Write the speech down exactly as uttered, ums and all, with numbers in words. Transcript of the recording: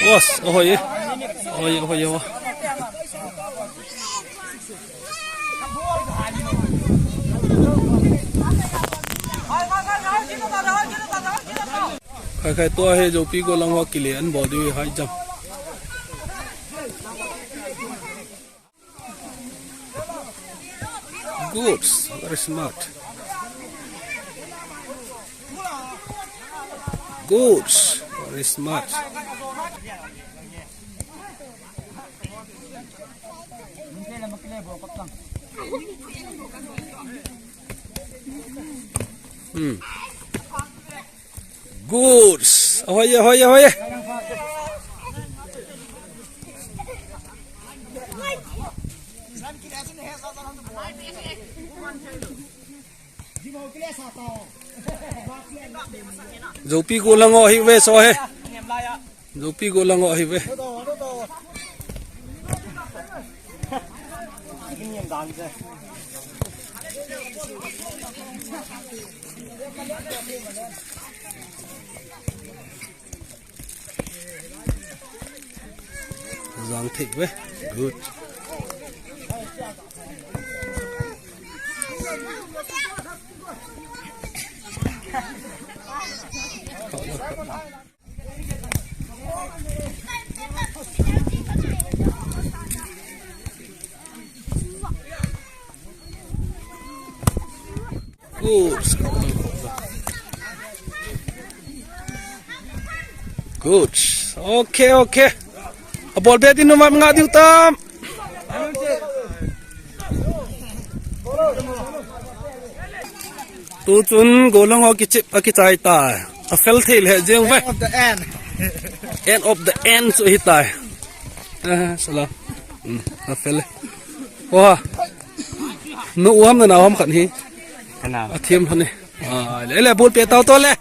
Boss, ahoiye. Ahoiye, ahoiye, ahoiye. Khai khai tua hi Zopi golang ho kile an bol diu high jump. Good, very smart. Good, very smart. Hmm. Good. Ahoiye, ahoiye, ahoiye. Zopi golang ho hi ve so he. Zopi golang ho hi ve. Jang thei ve. Good. Good. Good. Okay, okay. Abol be din numa nga diu tam. Tu chun golang ho kichep a kichai ta. A fel thei le jeng ve. Of the end. End of the end chu hi tai. Ah, salam. Hmm, a fel. Wa. No uam na na uam khan hi. Kana. A thiam khan ni. Ah, le le bol pe tau to le.